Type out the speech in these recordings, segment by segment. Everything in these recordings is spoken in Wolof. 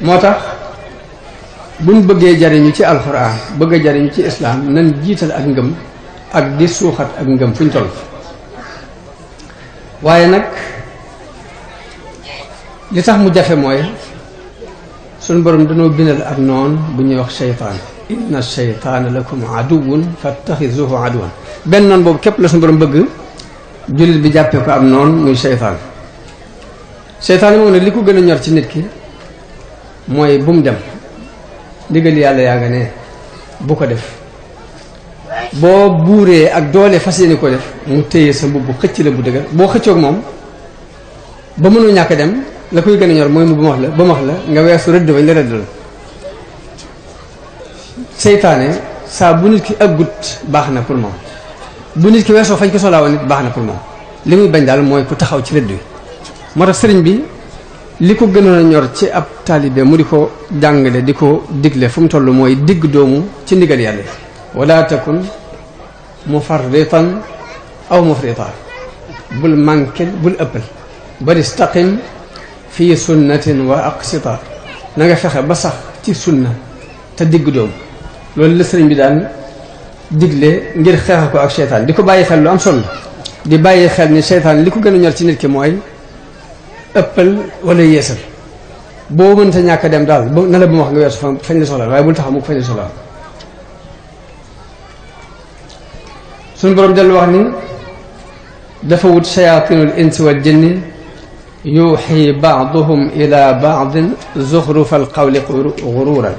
moo tax buñ bëggee jariñu ci alxuraan bëgg a jariñu ci islaam nan jiital ak ngëm ak di suuxat ak ngëm fuñ toll waaye nag li tax mu jafe mooy suñ borom dañoo bindal ak noon bu ñuy wax seytaan inna seytaana lakum aduwwun fattaxizuhu aduwwan benn noon boobu képp la suñ borom bëgg jullit bi jàppee ko am noon muy seytaan seytaan yi moom ne li ko gën a ñor ci nit ki mooy bu mu dem ndigal yàlla yaa nga ne bu ko def boo buuree ak doole fas yéene ko def mu téye sa mbubb xëcc la bu dëgër boo xëccoog moom ba mënul ñàkk dem la koy gën a ñor mooy mu ba max la nga weesu rëdd bañ la rëddal seytaane saa bu nit ki ëggut baax na pour moom bu nit ki weesoo fañ ko soxlaa woon nit baax na pour moom li muy bañ daal mooy ku taxaw ci rëdd wi moo tax sëriñ bi li ko gënoon a ñor ci ab taalibe mu di ko jàngale di ko digle fu mu toll mooy digg doomu ci ndigal yàlla wala takun mufarritan aw mufrita bul manquel bul ëppal bal istaqim fii sunnatin wa aqsita na nga fexe ba sax ci sunna te digg doomu loolu la sëriñ bi daan digle ngir xeexa ko ak seytaan di ko bàyyi xel lu am solo di bàyyi xel ni seytaan li ko gën a ñor ci nit ki mooy ëppal wala yeesal boo mënta ñàkk a dem daal na la bu ma wax nga weesu fañ la soxla waaye bul taxaw mu fañ la soxla suñu borom dellu wax ni dafa wut shayatinul insi wal jinni yuuxi baaduhum ila baadin zuxrufal qawli gururan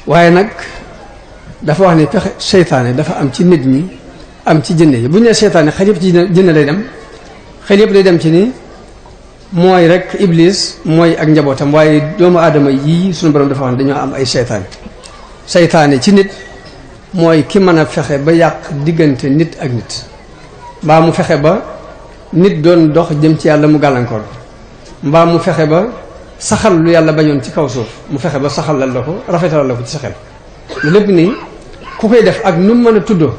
waaye nag dafa wax ni pexe seytaane dafa am ci nit ñi am ci jënne yi bu ñu nee seytaane xel yëpp ci jënne lay dem xel yëpp day dem ci ni mooy rek iblis mooy ak njabootam waaye doomu aadama yii suñu borom dafa wax ne dañoo am ay seytaane seytaane ci nit mooy ki mën a fexe ba yàq diggante nit ak nit mbaa mu fexe ba nit doon dox jëm ci yàlla mu gàllankoor mbaa mu fexe ba saxal lu yàlla bañoon ci kaw suuf mu fexe ba saxalal la ko rafetalal la ko ci sa xel lu lépp nii ku koy def ak nu mu mën a tuddoo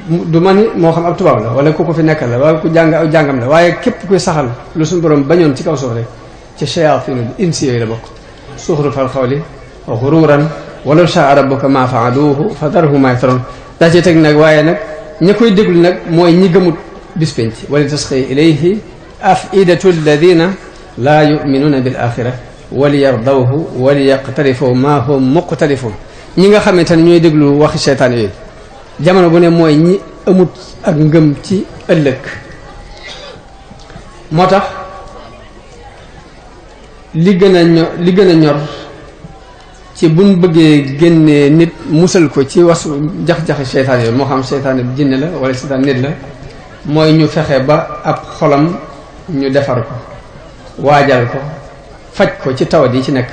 du ma ni moo xam ab tubaab la wala ku ko fi nekkal la wala ku jàng aw jàngam la waaye képp kuy saxal lu suñu borom bañoon ci kaw suuf rek ci shayaatinul insi yooyu la bokk zuxrufal qawli gururan walaw shaa rabbuka maa faaluuhu fa darhum maa yaftaruun daa ci teg nag waaye nag ña koy déglu nag mooy ñi gëmut bis penc wala tasqi ilayhi afidatu alladina laa yuminuuna bil axira wali yardawhu wali yaqtarifu maa hum muqtarifun ñi nga xamante ne ñooy déglu waxi seytaan yooyu jamono bu ne mooy ñi amut ak ngëm ci ëllëg moo tax li gën a ñor ci buñ bëggee génnee nit musal ko ci wasu jax-jaxi seytaan yooyu moo xam seytaane jinne la wala seytaan nit la mooy ñu fexe ba ab xolam ñu defar ko waajal ko faj ko ci tawat yi ci nekk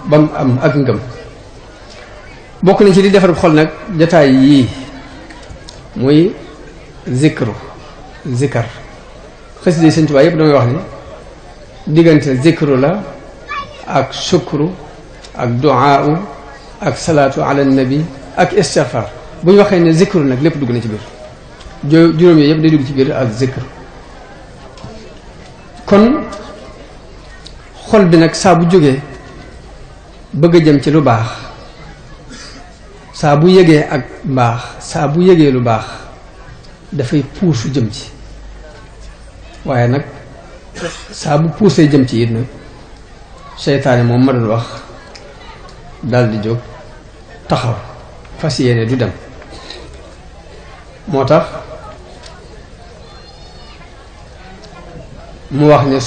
ba mu am ak ngëm bokk na ci li defar xol nag jataay yii muy zikar xasida yi Sëñ Tuubaa yëpp damay wax ni diggante zikru la ak sukru ak duaa ak salaatu ala nabi ak istighfar bu ñu waxee ne zikru nag lépp dugg na ci biir juróom yooyu yëpp day dugg ci biir ak zikr kon xol bi nag saa bu jógee bëgg a jëm ci lu baax saa bu yëgee ak mbaax saa bu yëgee lu baax dafay puusu jëm ci waaye nag saa bu puusee jëm ci it nag seytaane moom ma doon wax dal di jóg taxaw fas yéene du dem moo tax mu wax ne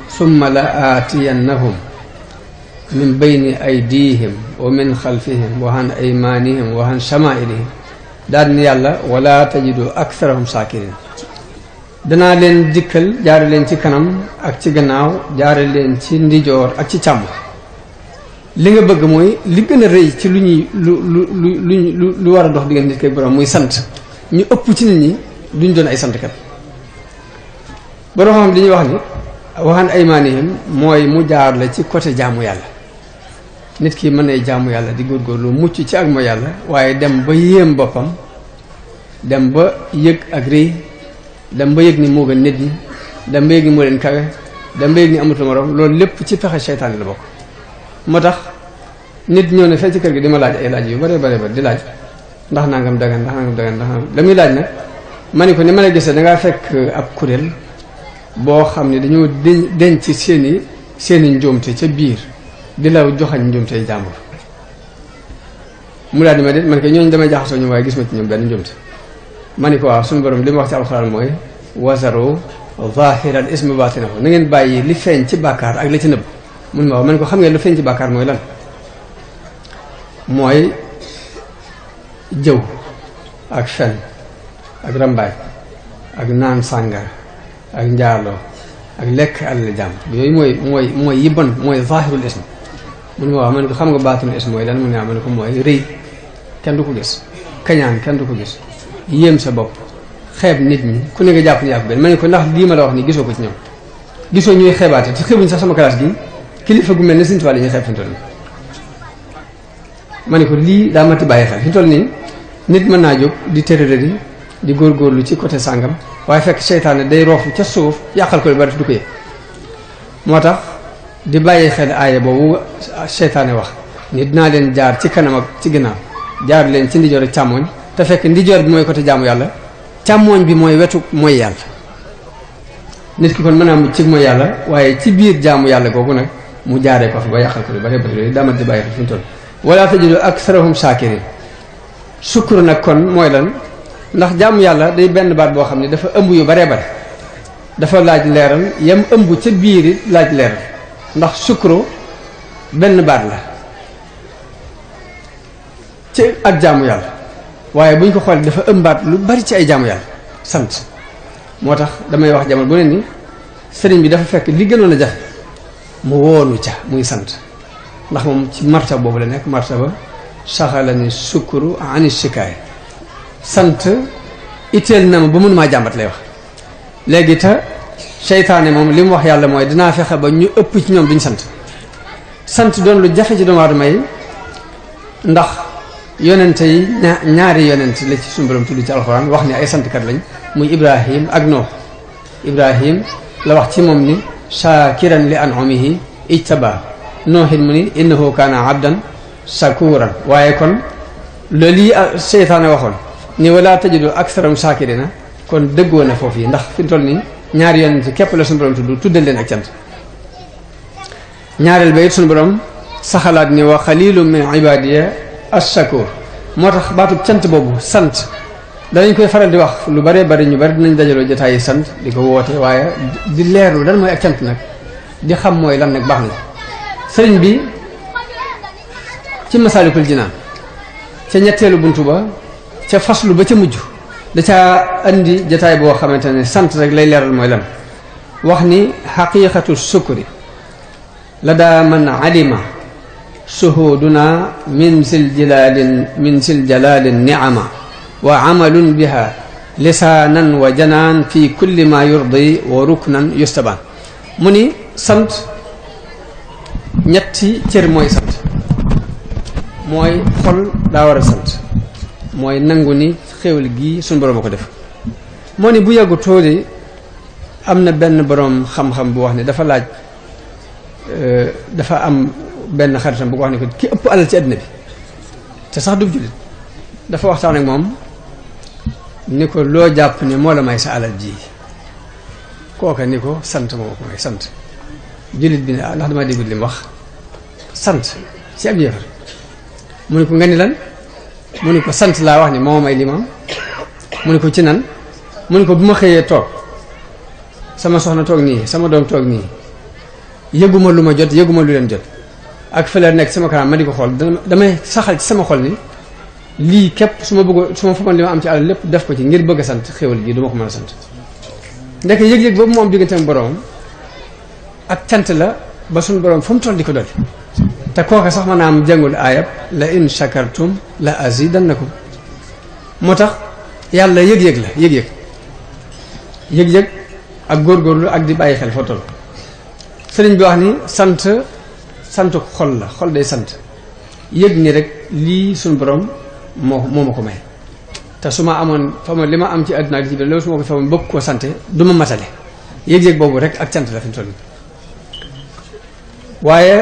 summa la aatiyannahum min bayni aydihim wa min xalfihim wa an aymanihim wa an shamailihim daal ni yàlla wala tajidu aktharahum saakirin danaa leen dikkal jaare leen ci kanam ak ci gannaaw jaare leen ci ndijoor ak ci càmm li nga bëgg mooy li gën a rëy ci lu ñuy lu war a dox diggante nit kay borom muy sant ñu ëpp ci nit ñi duñ doon ay santkat borom xam li ñuy wax ni waxaan aymaanihim mooy mu jaar la ci côté jaamu yàlla nit ki mën nay jaamu yàlla di góorgóorlu mucc ci ak mooy yàlla waaye dem ba yéem boppam dem ba yëg ak rëy dem ba yëg ni moo gën nit ñi dem ba yëg ni moo leen kawe dem ba yëg ni amatul morom loolu lépp ci pexe seytaane la bokk. moo tax nit ñëw ne fee ci kër gi di ma laaj ay laaj yu bare di laaj ndax nangam dagan ndax nangam dagan ndax la muy laaj nag ma ne ko ni ma lay gisee dangaa fekk ab kuréel boo xam ne dañoo denc seeni njuumte ca biir di la joxañ njuumte jàmbur mu daal di ma de man ko ñooñu damay jaxasoo ñu waaye gis ma ci ñoom benn njuumte ma ne ko waaw suñu borom li ma wax ci alxuraan mooy wazaru zahiral ismi batinahu na ngeen bàyyi li feeñ ci bàkkaar ak la ci nëbb mun ma waaw ma ne ko xam ngeen lu feeñ ci bàkkaar mooy lan mooy jëw ak fen ak rambaaj ak naan sàngar ak njaaloo ak lekk àll jàmm yooyu mooy yi bon mooy zahirul ism mun ma waaw ma ne ko xam nga baatinul ism mooy lan mu ne ma ne ko mooy rëy kenn du ko gis kañaan kenn du ko gis yéem sa bopp xeeb nit ñi ku ne nga jàpp ni yaa ko benn ma ne ko ndax lii ma la wax ni gisoo ko ci ñoom gisoo ñuy xeebaate te xeebuñ sax sama classe gi kilifa gu mel ne Sëriñ Tuubaa ñuy xeeb fi mu toll nii ma ne ko lii daa mati bàyyi xel fi mu toll nii nit mën naa jóg di tërërëri di góorgóorlu ci côté sàngam waaye fekk seytaane day roofu ca suuf yàqal ko lu bari du ko yëg moo tax di bàyyi xel aaya boobu seytaane wax ni dinaa leen jaar ci kanam ak ci ginnaaw jaar leen ci ndijoor ak càmmooñ te fekk ndijoor bi mooy côté jaamu yàlla càmmooñ bi mooy wetu mooy yàlla nit ki kon mën naa am ci mooy yàlla waaye ci biir jaamu yàlla googu nag mu jaaree ko fi ba yàqal ko lu bari bari yooyu damat di bàyyi xel fi mu toll wala tajidu aktharahum shakirin sukkur nag kon mooy lan ndax jaamu yàlla day benn baat boo xam ne dafa ëmb yu baree bare dafa laaj leeral yam ëmb ca biir it laaj leeral ndax sukkuru benn baat la ci ak jaamu yàlla waaye bu ñu ko xoolee dafa ëmbaat lu bari ci ay jaamu yàlla sant moo tax damay wax jamono bu ne ni sëriñ bi dafa fekk li gënoon a jafe mu woonu ca muy sant ndax moom ci martaba boobu la nekk martaba saxala ni sukkuru ani shikaay sant itteel na ma ba mënumaa jàmbat lay wax léegi te seytaane moom li mu wax yàlla mooy dinaa fexe ba ñu ëpp ci ñoom duñ sant doon lu jafe ci doomu aadama yi ndax yonente yi ñaari yonente la ci suñu borom tudd ci alxuraan wax ni ay santkat lañ muy Ibrahim ak Nuux Ibrahim la wax ci moom ni shakiran li an'umihi ijtaba Nuuhin mu ni innahu kaana abdan shakuran waaye kon loolu yi seytaane waxoon ni wala tajidu aktharam shakirina kon dëggoo na foofu yi ndax fi mu toll nii ñaari yonente képp la suñu borom tuddal leen ak cant ñaareel ba it suñu borom saxalaat ni wa xalilu min ibadiya ash-shakur moo tax baatub cant boobu sant danañ koy faral di wax lu bare bari ñu bari dinañ dajaloo jotaay yi sant di ko woote waaye di leerlu lan mooy ak cant nag di xam mooy lan nag baax na sëriñ bi ci Masaalikul Jinaan ca ñetteelu buntu ba ca faslu ba ca mujj da caa andi jotaay boo xamante ne sant rek lay leeral mooy lan wax ni xaqiqatu sukri la daa man alima shuhuduna min sil jalalin ni'ama wa amalun biha lisaanan wa janaan fi kulli ma yurdi wa ruknan yustaban mu ni sant ñetti cër mooy sant mooy xol daa war a sant mooy nangu ni xéwal gi suñu borom a ko def moo ni bu yàggu tooli am na benn borom xam-xam bu wax ne dafa laaj dafa am benn xaritam bu ko wax ne ko ki ëpp alal ci àddina bi te sax du jullit dafa waxtaan ak moom ni ko loo jàpp ne moo la may sa alal ji kooka ni ko sant moo ko may sant jullit bi ne ndax dama déggut li mu wax sant ci ab yéefar mu ne ko nga ni lan mu ne ko sant laa wax ni moo may li ma mu ne ko ci nan mu ne ko bu ma xëyee toog sama soxna toog nii sama doom toog nii yëguma lu ma jot yëguma lu leen jot ak fële nekk sama kanam ma di ko xool damay saxal ci sama xol ni lii képp su ma fekkoon li ma am ci àll lépp def ko ci ngir bëgg a sant xéwal gi du ma ko mën a sant ndek yëg-yëg boobu moom digganteem boroomam ak cant la ba suñu boroom fu mu toll di ko dolli te kooka sax ma naa am jàngul aayab la in shakartum la azidannakum moo tax yàlla yëg-yëg la yëg-yëg ak góorgóorlu ak di bàyyi xel foo toll sëriñ bi wax ni sant xol la xol day sant yëg ni rek lii suñu borom moo ma ko may te su ma amoon fa ma li ma am ci àdduna ak ci biir loolu su ma ko fa bëgg koo sante du ma matale yëg-yëg boobu rek ak cant la fi mu toll waaye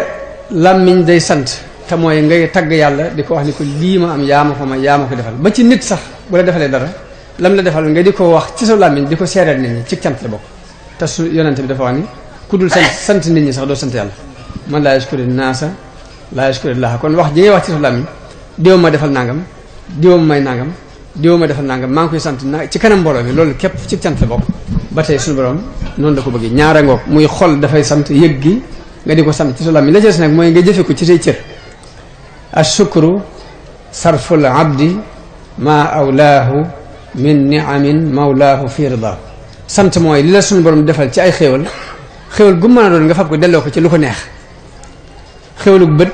làmmiñ day sant te mooy ngay tagg yàlla di ko wax ni ko lii ma am yaa ma ko may yaa ma ko defal ba ci nit sax bu la defalee dara lam la defal nga di ko wax ci sa làmmiñ di ko seereel nit ñi ci cant la bokk te su yonente bi dafa wax ni ku dul sant nit ñi sax doo sant yàlla man laa yashkuri naasa laa yashkuri llaaha kon wax ji ngay wax ci sa làmmiñ diw ma defal nangam diw ma may nangam diw ma defal nangam maa ngi koy sant ci kanam mbooloo mi loolu képp ci cant la bokk ba tey suñu borom noonu la ko bëggee ñaara ngoog muy xol dafay sant yëg gi nga di ko sant ci sa làmmiñ la ci nag mooy nga jëfe ko ci say cër ashukru sarful abdi ma awlaahu min niamin mawlaahu fi ridaahu sant mooy li la suñu borom defal ci ay xéewal xéewal gu mën a doon nga fab ko delloo ko ci lu ko neex xéewalug bët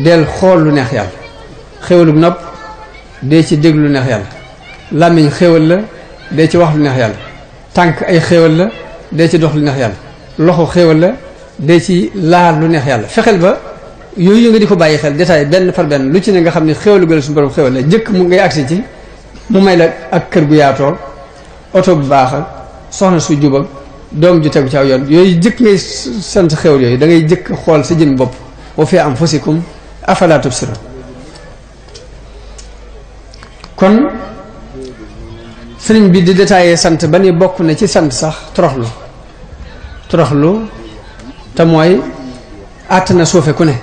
del xool lu neex yàlla xéewalug nopp dee ci déglu lu neex yàlla làmmiñ xéewal la dee ci wax lu neex yàlla tànk ay xéewal la dee ci dox lu neex yàlla loxo xéewal la dee ci laal lu neex yàlla fexeel ba yooyu nga di ko bàyyi xel détail benn par benn lu ci ne nga xam ne xéwalu gëla suñu borom xéwal la jëkk mu ngay agsi ci mu may la ak kër gu yaatoo oto bu baax ak soxna su jub ak doom ju tegu ci aw yoon yooyu jëkk ngay sant xéwal yooyu da ngay jëkk xool sa jën bopp wa fi anfusikum afala tubsirun kon sëriñ bi di détaillé sant ba ni bokk na ci sant sax toroxlu te mooy àtt na suufe ku ne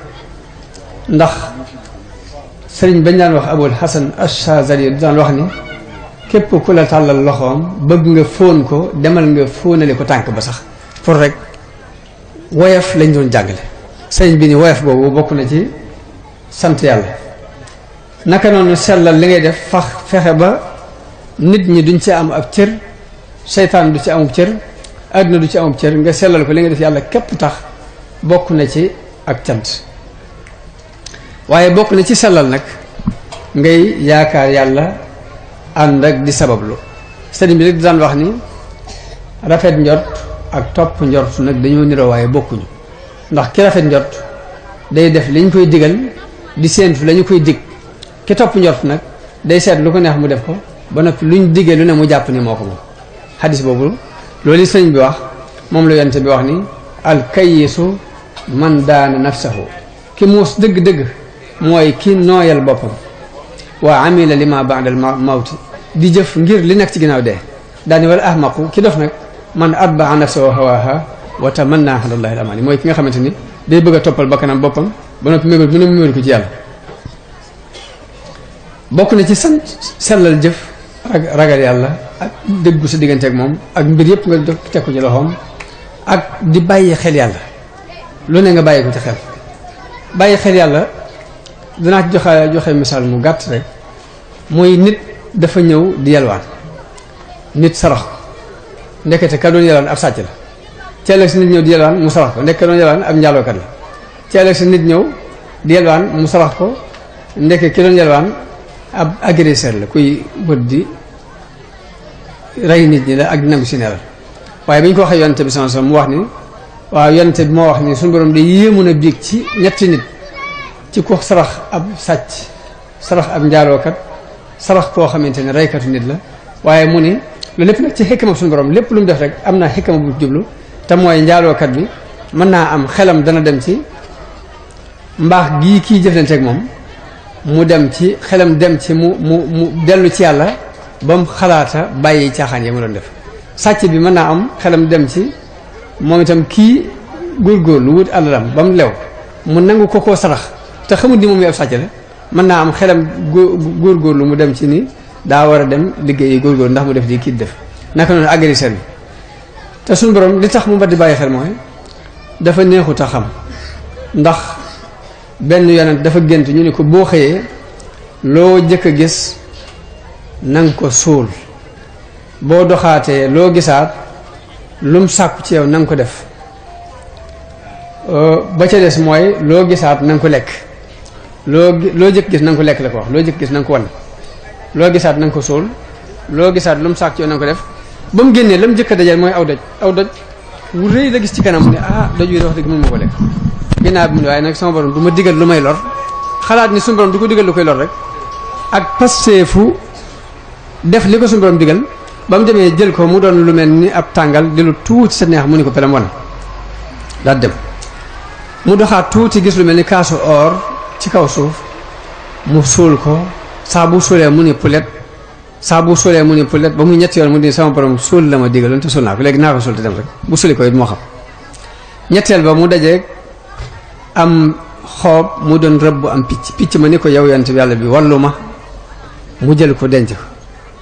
ndax sëriñ bañ daan wax abul hasan ash-Shazali daan wax ni képp ku la tàllal loxoom bëgg nga fóon ko demal nga fóonale ko tànk ba sax pour rek woyof lañ doon jàngale sëriñ bi ni woyof boobu bokk na ci sant yàlla naka noonu sellal li ngay def fexe ba nit ñi duñ ci am ab cër seytaan du ci amub cër àdduna du ci amub cër nga sellal ko li nga def yàlla képp tax bokk na ci ak cant waaye bokk na ci sellal nag ngay yaakaar yàlla ànd ak di sabablu sëriñ bi rek daan wax ni rafet njort ak topp njort nag dañoo niroo waaye bokkuñu ndax ki rafet njort day def liñ koy digal di séentu lañu koy dig ki topp njort nag day seet lu ko neex mu def ko ba noppi luñ digee lu ne mu jàpp ni moo ko moom xadis boobu loolu sëriñ bi wax moom la yonent bi wax ni alkayisu man daana nafsahu ki muus dëgg-dëgg mooy ki nooyal boppam waa amila lima ba'da al mawti di jëf ngir li nekk ci ginnaaw dee daani wala ahmaqu ki dof nag man atbaa nafsahu hawaha wa tamanna ala allahi al amani mooy ki nga xamante ni day bëgg a toppal bakkanam boppam ba noppi mébét bu ne mu mébét ko ci yàlla bokk na ci sant sellal jëf ragal yàlla ak dëggu sa diggante ak moom ak mbir yëpp nga teg ko ci loxoom ak di bàyyi xel yàlla lu ne nga bàyyi ko ci xel bàyyi xel yàlla danaa ci joxe misaal mu gàtt rek mooy nit dafa ñëw di yalwaan nit sarax ko ndekete ka doon yalwaan ab sàcc la ci ëllëg si nit ñëw di yalwaan mu sarax ko ndekete ka doon yalwaan ab njaalookat la ci ëllëg si nit ñëw di yalwaan mu sarax ko ndeke ki doon yalwaan ab agresseur la kuy bët di rey nit ñi la ak nangu si neelal waaye bi ñu ko waxee yonente bi sama mu wax ni waaw yonente bi moo wax ni suñu borom de yéemu na biig ci ñetti nit ci ku sarax ab sàcc sarax ab njaalookat sarax koo xamante ne reykatu nit la waaye mu ni loolu lépp nag ci xikma suñu borom lépp lu mu def rek am na xikma bu jublu te mooy njaalookat bi mën naa am xelam dana dem ci mbaax gii kii jëflanteeg moom mu dem ci xelam dem ci mu dellu ci yàlla ba mu xalaata bàyyi caaxaan yi mu doon def sàcc bi mën naa am xelam dem ci moom itam kii góorgóorlu wut àllalam ba mu lew mu nangu ko koo sarax te xamul ni moom ab sàcc la mën naa am xelam góorgóorlu mu dem ci ni daa war a dem liggéeyi góorgóorlu ndax mu def di kii def naka noonu agresseur bi te suñu borom li tax mu bat di bàyyi xel mooy dafa neexut a xam ndax benn yonent dafa gént ñu ni ko boo xëyee loo jëkk a gis nanga ko suul boo doxaatee loo gisaat lum sàkku ci yow na nga ko def ba ca des mooy loo gisaat na nga ko lekk loo jëkk gis na nga ko lekk la ko wax loo jëkk gis na nga ko wan loo gisaat na nga ko suul loo gisaat lum sàkku ci yow na nga ko def ba mu génnee la mu jëkk a dajal mooy aw doj wu rëy la gis ci kanam ne doj wi de wax dëgg mën ma ko lekk ginnaaw bi mu ne waaye nag sama borom du ma digal lu may lor xalaat ni suñu borom du ko digal lu koy lor rek ak pasteefu def li ko suñu borom digal ba mu demee jël ko mu doon lu mel ni ab tàngal di lu tuuti sa neex mu ni ko pelam wan daal dem mu doxaat tuuti gis lu mel ni kaasu or ci kaw suuf mu suul ko saa bu suulee mu ni pulet saa bu suulee mu ni pulet ba muy ñetti yoon mu di sama borom suul la ma digaloon te suul naa ko léegi naa ko suul te dem rek bu suuli ko it moo xam ñetteel ba mu dajeeg am xoob mu doon rëbb am picc ma ni ko yow yonent bi yàlla bi wallu ma mu jël ko denc ko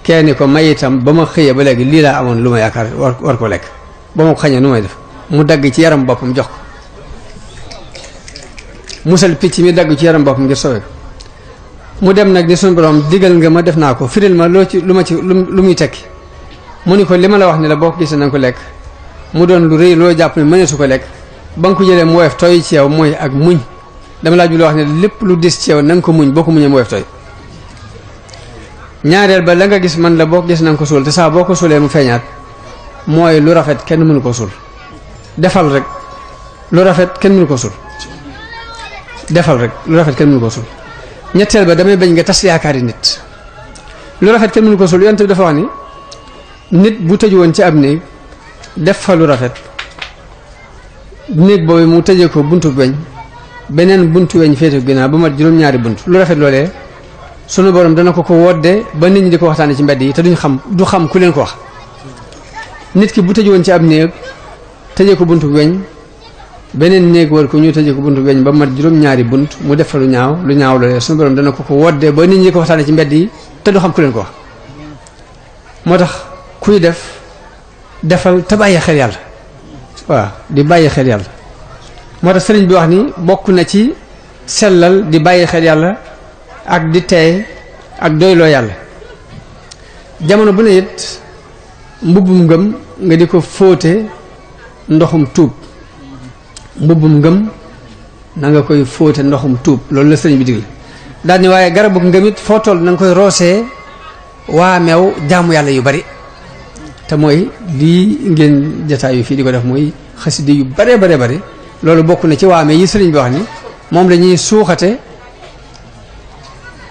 kenn ko may itam ba ma xëyee ba léegi lii laa amoon lu ma yaakaar war ko lekk ba ma ko xañee nu may def mu dagg ci yaram boppam jox ko musal picc mi dagg ci yaram boppam ngir sowe ko mu dem nag ni suñu borom digal nga ma def naa ko firil ma loo ci lu muy tekki mu ni ko li ma la wax ni la boo ko gisee na nga ko lekk mu doon lu rëy loo jàpp ne mënee su ko lekk ba nga ko jëlee mu woyof tooy ci yow mooy ak muñ dama laa ju loo wax ne lépp lu dis ci yow na nga ko muñ boo ko muñee mu woyof tooy ñaareel ba la nga gis man la boo ko gis na nga ko suul te saa boo ko suulee mu feeñaat mooy lu rafet kenn mënu ko suul defal rek lu rafet kenn mënu ko suul defal rek lu rafet kenn mënu ko suul ñetteel ba damay bañ nga tas yaakaari nit lu rafet kenn mënu ko suul yonent bi dafa wax ni nit bu tëju woon ci ab néeg def fa lu rafet néeg boobu mu tëjee ko buntu weñ beneen buntu weñ féete ginnaaw ba mat juróom-ñaari bunt lu rafet loolee sunu borom dana ko wodde ba nit ñi di ko waxtaane ci mbedd yi te du xam ku leen ko wax nit ki bu tëju woon ci ab néeg tëjee ko buntu weñ beneen néeg war ko ñu tëjee ko buntu weñ ba mat juróom-ñaari bunt mu def fa lu ñaaw loolee sunu borom dana ko wodde ba nit ñi di ko waxtaane ci mbedd yi te du xam ku leen ko wax moo tax kuy defal te bàyyi xel yàlla waaw di bàyyi xel yàlla moo tax sëriñ bi wax ni bokk na ci sellal di bàyyi xel yàlla ak di teey ak doyloo yàlla jamono bu ne it mbubbum ngëm nga di ko fóote ndoxum tuub mbubbum ngëm na nga koy fóote ndoxum tuub loolu la sëriñ bi digle daal ni waaye garabu ngëm it foo toll na nga koy roosee waa meew jaamu yàlla yu bari te mooy lii ngeen jataay yu fii di ko def mooy xaside yu bare bari loolu bokk na ci waame yi sëriñ bi wax ni moom la ñuy suuxate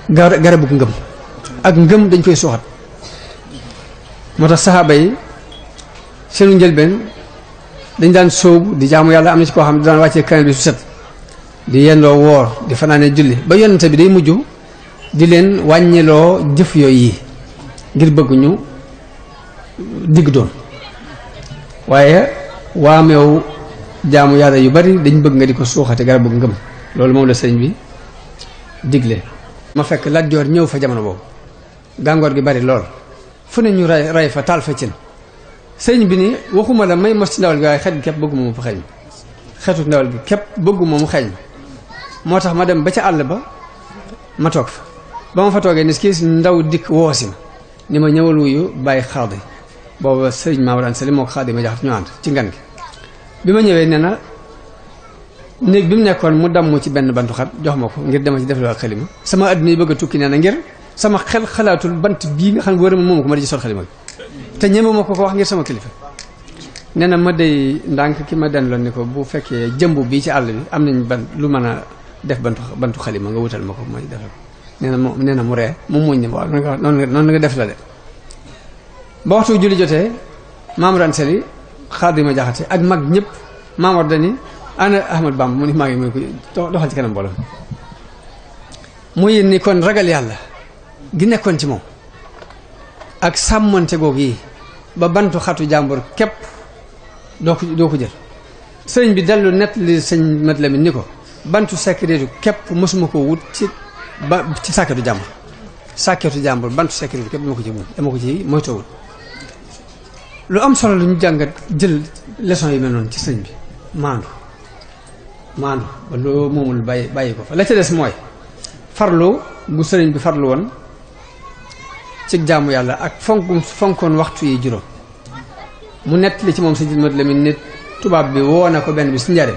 garabu ngëm ak ngëm dañ koy suuxat moo tax saxaaba yi seenu njëlbeen dañ daan sóobu di jaamu yàlla am na ci koo xam ne daan wàccee kaamil bi su set di yendoo woor di fanaane julli ba yonente bi day mujj di leen wàññiloo jëf yooyu yi ngir bëgg ñu digg doon waaye waameew jaamu yàlla yu bari dañ bëgg nga di ko suuxate garabu ngëm loolu moom la sëñ bi digle ma fekk Lat Joor ñëw fa jamono boobu gàngoor gi bari lool fu ne ñu ray fa taal fa cin sëñ bi ni waxuma la may mos ci ndawal gi waaye xet gi képp bëgguma mu fa xeeñ xetu ndawal gi képp bëgguma mu xeeñ moo tax ma dem ba ca àll ba ma toog fa ba ma fa toogee ni kii ndaw dikk woosi ma ni ma ñëwal wuyu bàyyi xaadi booba sëriñ Mamadou Anta Sali moo ko xaadi ma jaxat ñu ànd ci ngan gi bi ma ñëwee nee na néeg bi mu nekkoon mu damm ci benn bantu xat jox ma ko ngir dema ci def lu ak xalima sama àdduna yi bëgg a tukki nee na ngir sama xel xalaatul bant bii nga xam ne wër ma moom ko ma di ci sol xalima bi te ñeme ma ko wax ngir sama kilifa nee na ma day ndànk ki ma den loon ni ko bu fekkee jëmb bii ci àll bi am nañ ban lu mën a def bantu xalima nga wutal ma ko mooy defal ko nee na mu ree mu muñ ne waaw noonu nga def la de ba waxtu julli jotee Mamadou Anta Sali Xaadima Jaxate ak mag ñëpp Mamadou dani ana Ahmad Bamba mu ni maa ngi mu ko doxal ci kanam mbooloo muy ni kon ragal yàlla gi nekkoon ci moom ak sàmmante googu yi ba bantu xatu jàmbur képp doo ko jël sëriñ bi dellu nett li sëñ Mat Lamin ni ko bantu sécurité képp mosuma ko wut ci sàkketu jàmbur bantu sécurité képp dama ko ci moytoo wut lu am solo lu ñu jàngat jël leçon yi mel noonu ci sëñ bi maandu ba loo moomul bàyyi ko fa la ca des mooy farlu bu sëriñ bi farlu woon ci jaamu yàlla ak fonkoon waxtu yi juróom mu nett li ci moom sëñ Mat Lamin nit tubaab bi woo na ko benn bi su njare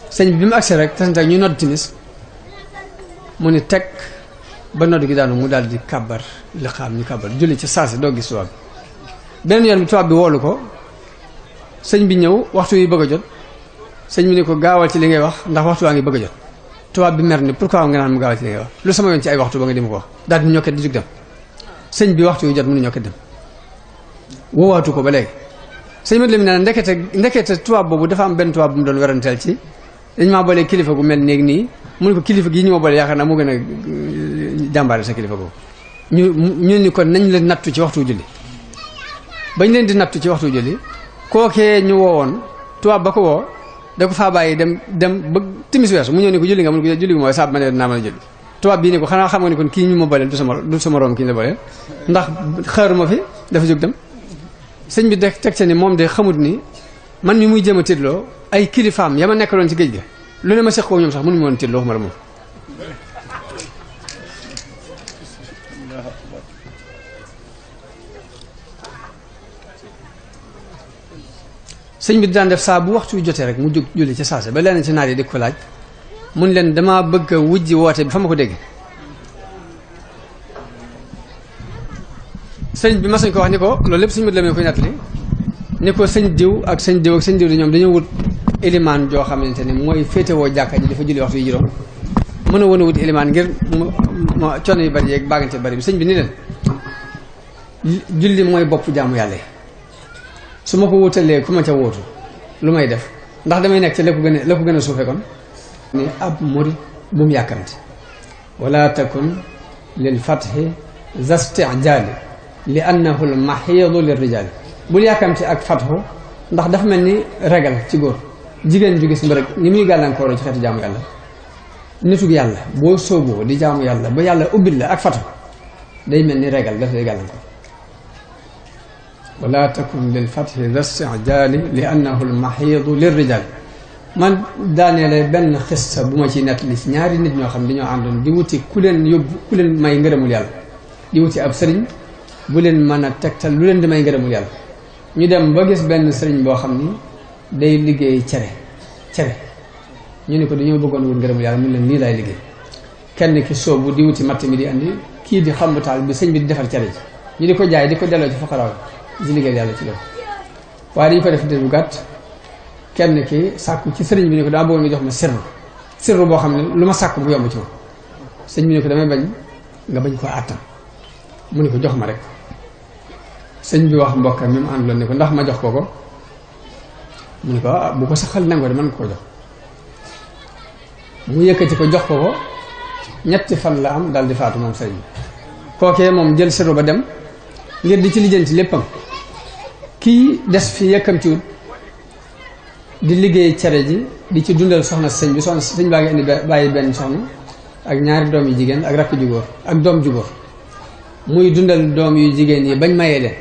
sëñ bi mu agsi rek tasante ak ñu nodd timis mu ni teg ba nodd gi daanu mu daal di kàbbar li xam ñu kàbbar julli ci saasi doo gis tubaab bi beneen yoon bi tubaab bi woolu ko sëñ bi ñëw waxtu yi bëgg a jot sëñ bi ni ko gaawal ci li ngay wax ndax waxtu waa ngi bëgg a jot tubaab bi mer ni pourquoi nga naan mu gaawal ci li ngay wax lu sama yoon ci ay waxtu ba nga di ma ko wax daal di ñokket di jug dem sëñ bi waxtu yu jot mënu ñokket dem woowaatu ko ba léegi sëñ Mat Lamin nee na ndekete tubaab boobu dafa am benn tubaab bu mu doon weranteel ci dañ maa boolee kilifa gu mel néeg nii mu ne ko kilifa gi ñu ma boole yaakaar naa moo gën a jàmbaare sa kilifa googu ñu ni kon nañ leen nattu ci waxtu julli bañ leen di nattu ci waxtu julli kookee ñu woowoon tubaab ba ko woo da ko faa bàyyi dem ba timis weesu mu ñëw ni ko julli nga mun ko julli gi mooy saab ma ne naa mën a julli tubaab bii ni ko xanaa xam nga ni kon kii ñu ma booleel du sama room kii ñu la booleel ndax xaaruma fi dafa jóg dem sëñ bi teg ca ni moom de xamut ni man mi muy jéem a tiitloo ay kilifaam ya ma nekkaloon ci géej ga lu ne ma seq ko ñoom sax mënu ma woon tiitloo waxuma la moom sëñ bi daan def saa bu waxtu jotee rek mu jóg julli ci saase ba leneen ci naar yi di ko laaj mun leen dama bëgg a wujji woote bi fa ma ko dégg sëñ bi mas nañ ko wax ni ko loolu lépp sëñ Mat Lamin koy nettali ni ko sëñ diw ak sëñ diw ak sëñ diw di ñoom dañoo wut élimaan joo xamante ne mooy féetewoo jàkka ji dafa julli waxtu yi juróom mën a wut élimaan ngir coono yu bari yeeg baagante bari bi sëñ bi ni leen julli mooy bopp jaamu yàlla su ma ko wutalee ku ma ca wóotu lu may def ndax damay nekk ci la ko gën a suufe kon ni ab murit bu mu yàkkamti wala takun lil fathi zastijaali li annahu l maxiidu lir rijaali bul yàkkamti ak fathu ndax dafa mel ni regal ci góor jigéen ju gis mbërëg ni muy gàllankooroo ci xeetu jaamu yàlla nitug yàlla boo sooboo di jaamu yàlla ba yàlla ubbil la ak fathu day mel ni regal daf lay gàllankoor wala takun lil fathi zastijaali li annahu l maxiidu lir rijaali man daaneele benn xista bu ma ci nettali ci ñaari nit ñoo xam ne dañoo àndoon di wuti ku leen yóbbu ku leen may ngërëmul yàlla di wuti ab sëriñ bu leen mën a tegtal lu leen di may ngërëmul yàlla ñu dem ba gis benn sëriñ boo xam ni day liggéey cere ñu ne ko dañoo bëggoon wut ngërëmul yàlla mun leen lii laay liggéey kenn ki soobu di wuti matt mi di andi kii di xambu taal bi sëñ bi di defar cere ji ñu di ko jaay di ko delloo ci fuqaraaw di liggéey yàlla ci loolu waaye dañu ko def de bu gàtt kenn ki sàkku ci sëriñ bi ne ko daa bëggoon nga jox ma sirru boo xam ne lu ma sàkku bu yomb ci ma sëñ bi ne ko damay bañ nga bañ koo àttam mu ne ko jox ma rek sëñ bi wax mbokkam mi mu àndoon ne ko ndax ma jox ko mu ne ko bu ko saxal nangoo de mën nga ko jox mu yëkkati ko jox ko ñetti fan la am daal di faatu moom sëriñ bi kookee moom jël sirru ba dem ngir di ci lijjanti léppam kii des fi yëkkamtiwut di liggéey cere ji di ci dundal soxna sëñ bi soxna sëñ baa ngi indi bàyyi benn soxna ak ñaari doom yu jigéen ak rakk ju góor ak doom ju góor muy dundal doom yu jigéen yi bañ mayee leen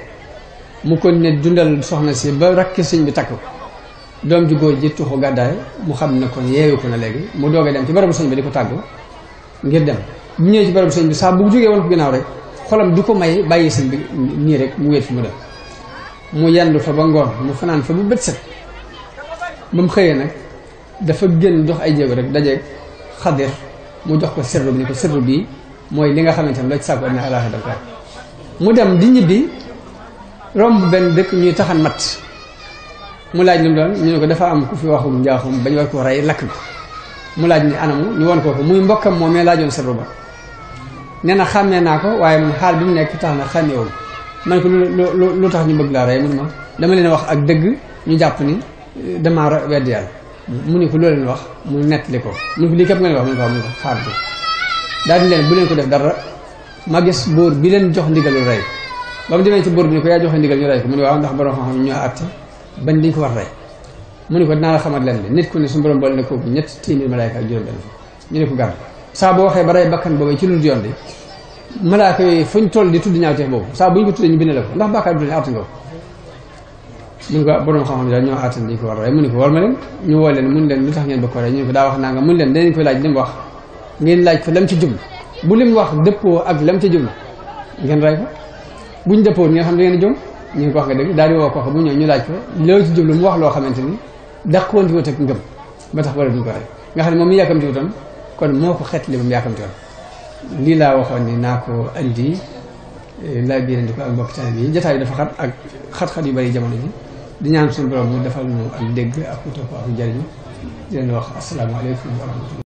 mu ko ne dundal soxna si ba rakk sëñ bi takk ko doom ju góor ji tuxu gàddaay mu xam ne kon yeewu ko na léegi mu doogee dem ci barabu sëñ bi di ko tàggu ngir dem bu ñëwee ci barabu sëñ bi saa bu jógee woon ko ginnaaw rek xolam du ko may bàyyi sëñ bi nii rek mu wéet fi mu dem mu yendu fa ba ngoon mu fanaan fa bu bët set ba mu xëyee nag dafa génn dox ay jéego rek dajeeg Xadir mu jox ko sirru bi ni ko sirru bii mooy li nga xamante ne loo ci sàkku adina àllaaxira dal ko mu dem di ñibbi romb benn dëkk ñuy taxan mat mu laaj lu mu doon ñu ne ko dafa am ku fi waxum njaaxum bañ war ko rey lakk ko mu laaj ni anamu ñu won ko muy mbokkam moom mee laajoon sirru ba nee na xàmmee naa ko waaye moom xaal bi mu nekk tax na xàmmeewul man ko lu tax ñu bëgg laa rey mun ma dama leen wax ak dëgg ñu jàpp ni damaa wedd yàlla mu ne ko loo leen wax mu nettali ko mu ne ko lii képp nga leen wax mu ne ko xaar bi daal di leen bu leen ko def dara ma gis buur bi leen jox ndigalul rey ba mu demee ci buur bi ne ko yaa joxe ndigal ñu rey ko mu ne waaw ndax borom xam-xam ñoo àtte bañ dañ ko war rey mu ne ko dinaa la xamal leen de nit ku ne suñu borom boole ne kooku 300 malaayka ak juróom benn ñu ne ko gàdd saa boo waxee ba rey bakkan boobu ci lu yoon de malaaka yooyu fuñ toll di tudd ñaawteef boobu saa bu ñu ko tuddee ñu bind la ko ndax bàkkaar bi du ne àtte nga ko mu ne ko borom xam-xam daal ñoo àttan dañ ko war a rey mu ne ko war ma leen ñu woo leen mun leen lu tax ngeen ba ko rey ñu ne ko daa wax naa nga mun leen danañ koy laaj li mu wax ngeen laaj ko lam ci jublu bu li mu wax dëppoo ak lam ci jublu ngeen rey ko buñ dëppoo ngeen xam da ngeen jom ñu ngi ko wax nga dëgg daal di woo ko bu ñëw ñu laaj ko loo ci jublu mu wax loo xamante ni dàqoonti wut ak ngëm ba tax wala duñ ko rey nga xam ne moom mi yàkkamti wutoon kon moo ko xeet li moom yàkkamti woon lii laa waxoon ni naa ko andi laa génn di ko ak mbokk taalibe yi jotaay dafa xat ak xat-xat yu bari jamono ji di ñaan suñu borom mu defal ñu ak dégg ak topp ak jariñ di leen wax asalaamaaleykum wa rahmatulah